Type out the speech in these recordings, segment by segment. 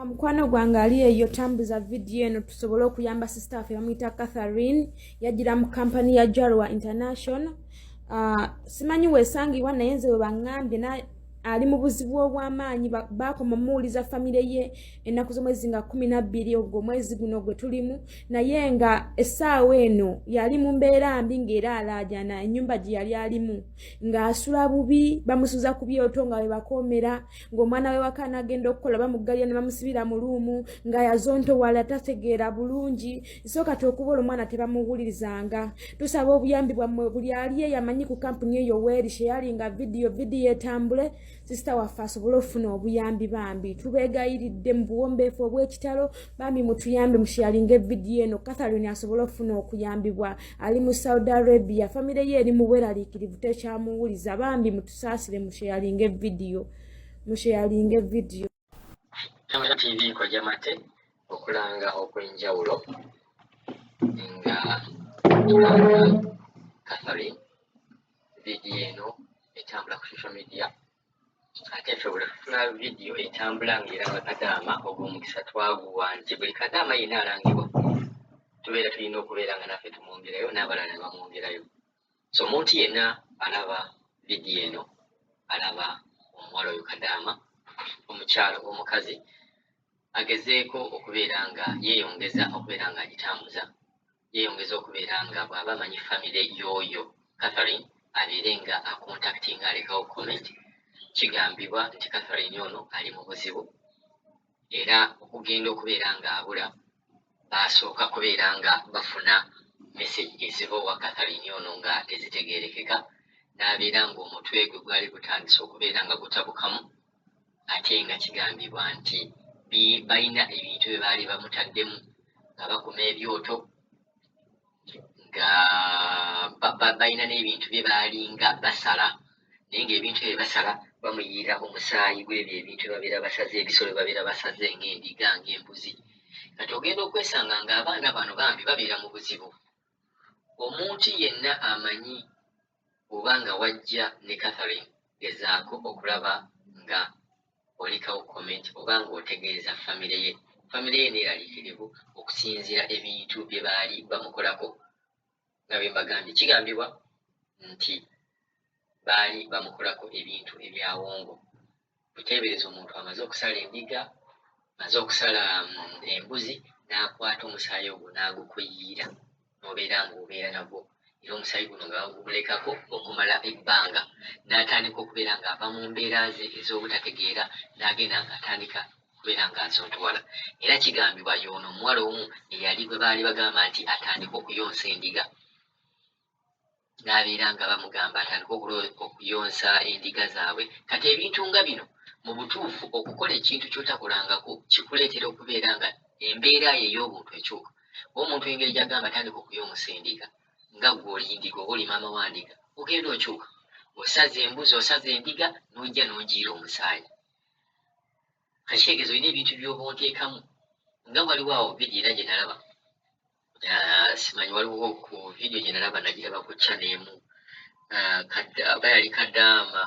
Mukwano gwange ali eyo, tambuza vidiyo eno tusobole okuyamba sister waffe bamuyita Catherine. Yagira mu kampani ya Jarwa International. Simanyi weesangibwa, naye nze we baŋŋambye ali mu buzibu obw'amaanyi. Baakoma omuwuliza famire ye ennaku z'omwezi nga 12, ogwo omwezi guno gwe tulimu, naye nga essaawa eno yali mu mbeera mbi, ng'era alaajana ennyumba gye yali alimu, ng'asula bubi, bamusuza ku byoto nga bwe bakoomera, ng'omwana we waka anagenda okukola bamuggalira ne bamusibira mu room, nga yazontowala, tategeera bulungi. So kati okuba olwo omwana tebamuwulirizanga. Tusaba obuyambi bwammwe, buli ali eyo amanyi ku kampuni eyo weeri, sharinga vidiyo, vidiyo etambule, sister waffe asobole okufuna obuyambi. Bambi tubeegayiridde mu buwombeefu obw'ekitalo, bambi mutuyambe, musharinga evidiyo eno, Catherine asobole okufuna okuyambibwa. Ali mu Saudi Arabia, famire ye eri mu bweraliikirivu, tekyamuwuliza. Bambi mutusaasire, musharinga evidiyo, musharinga evidiyo. Kamera TV Kojamate, okulanga okw'enjawulo nga tulanga Catherine. Vidiyo eno etambula ku social media, ate ffe bwe tufuna vidiyo etambula ng'eranga kadaama, ogw'omukisa twaguwa nti buli kadaama yenna alangibwa tubeera tulina okubeera nga naffe tumwongerayo n'abalala ne bamwongerayo. So omuntu yenna alaba vidiyo eno, alaba omuwala oyo kadaama, omukyalo omukazi, agezeeko okubeera nga yeeyongeza okubeera nga agitambuza, yeeyongeza okubeera nga bw'aba amanyi famire y'oyo Catherine, abeere nga acontactinga, alekawo comment. Kigambibwa nti Catherine ono ali mu buzibu, era okugenda okubeera ng'abula basooka kubeera nga bafuna message eziva owa Catherine ono nga tezitegeerekeka, n'abeera ng'omutwe gwe gwali gutandise okubeera nga gutabukamu, ate nga kigambibwa nti balina ebintu bye baali bamutaddemu nga bakuma ebyoto, nga balina n'ebintu bye baalinga basala, naye ng'ebintu ebyo basala bamuyiira omusaayi gw'ebyo ebintu bye babeera basaze, ebisolo bye babeera basaze, ng'endiga, ng'embuzi. Kati ogenda okwesanga ng'abaana bano bambi babeera mu buzibu. Omuntu yenna amanyi oba nga wajja ne Catherine, gezaako okulaba nga olekawo comment oba ng'otegeeza famire ye. Famire ye neeraliikirivu okusinziira ebintu bye baali bamukolako. Nga bwe mbagambye, kigambibwa nti baali bamukolako ebintu ebyawongo. Buteebereza omuntu amaze okusala endiga, amaze okusala embuzi, n'akwata omusaayi ogwo n'agukuyiira, n'obeera ng'obeera nagwo, era omusaayi guno nga bagumulekako okumala ebbanga, n'atandika okubeera ng'ava mu mbeera ze ez'obutategeera, n'agenda ng'atandika okubeera ng'azontoowala. Era kigambibwa y'ono omuwala omu eyali gwe baali bagamba nti atandike okuyonsa endiga, n'abeera nga bamugamba atandike okuyonsa endiga zaabwe. Kati ebintu nga bino, mu butuufu, okukola ekintu ky'otakolangako kikuleetera okubeera nga embeera yo ey'obuntu ekyuka. Oba omuntu engeri gy'agamba tandika okuyonsa endiga, nga ggwe oli ndiga oba oli maama wa ndiga, ogenda okyuka, osaza embuzi, osaza endiga, n'ojja n'ogiira omusaayi. Kakitegeeza olina ebintu by'oba onteekamu. Nga waliwo awo vidiyo era gye nalaba, simanyi, waliwo ku vidiyo gye nalaba, nagiraba ku channel emu, oba yali kadaama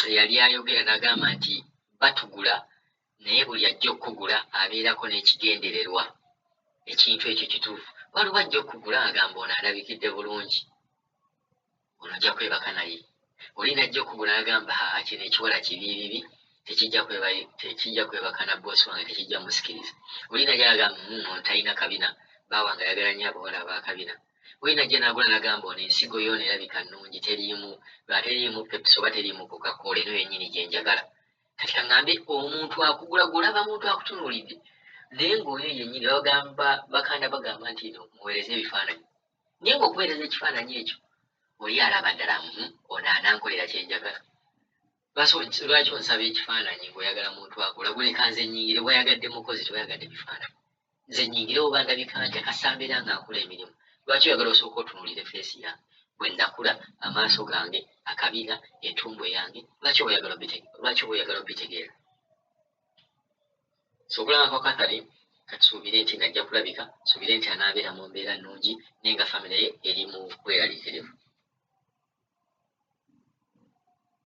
eyali ayogera n'agamba nti batugula, naye buli ajja okkugula abeerako n'ekigendererwa. Ekintu ekyo kituufu. Waliwo ajja okkugula agamba, "Ono alabikidde bulungi, ono ojja kwebaka naye." Oli najja okugula agamba, "Ha, kino ekiwala kibiibibi, tekijja kwebaka na boss wange, tekijja musikiriza." Oli najja agamba, "Ono talina kabina, baawange ayagala nnyo abawala abakabina." Oli najja n'agula n'agamba, "Ono ensigo yoona erabika nnungi, teriimu teriimu Pepsi oba teriimu Coca-Cola, eno yennyini gye njagala." Kati kaŋŋambe, omuntu akugula, gw'olaba muntu akutunuulidde, naye ng'oyo yennyini bagamba, bakanda bagamba nti no muweereze ebifaananyi, naye ng'okuweereza ekifaananyi ekyo oli alaba ddala, ono anankolera kye njagala." Lwaki onsaba ekifaananyi ng'oyagala muntu akula? Guleka nze nnyingire. Wayagadde mukozi, tewayagadde bifaananyi. Nze nnyingire oba ndabika ntya, kasambeera nga nkola emirimu. Lwaki oyagala osooka otunuulire face yange bwe nakula, amaaso gange, akabina, entumbwe yange? Lwaki oba oyagala obitegeera? So okulaba kwa Catherine, katusuubire nti najja kulabika, suubire nti anaabeera mu mbeera nnungi, naye nga famire ye eri mu bweraliikirivu.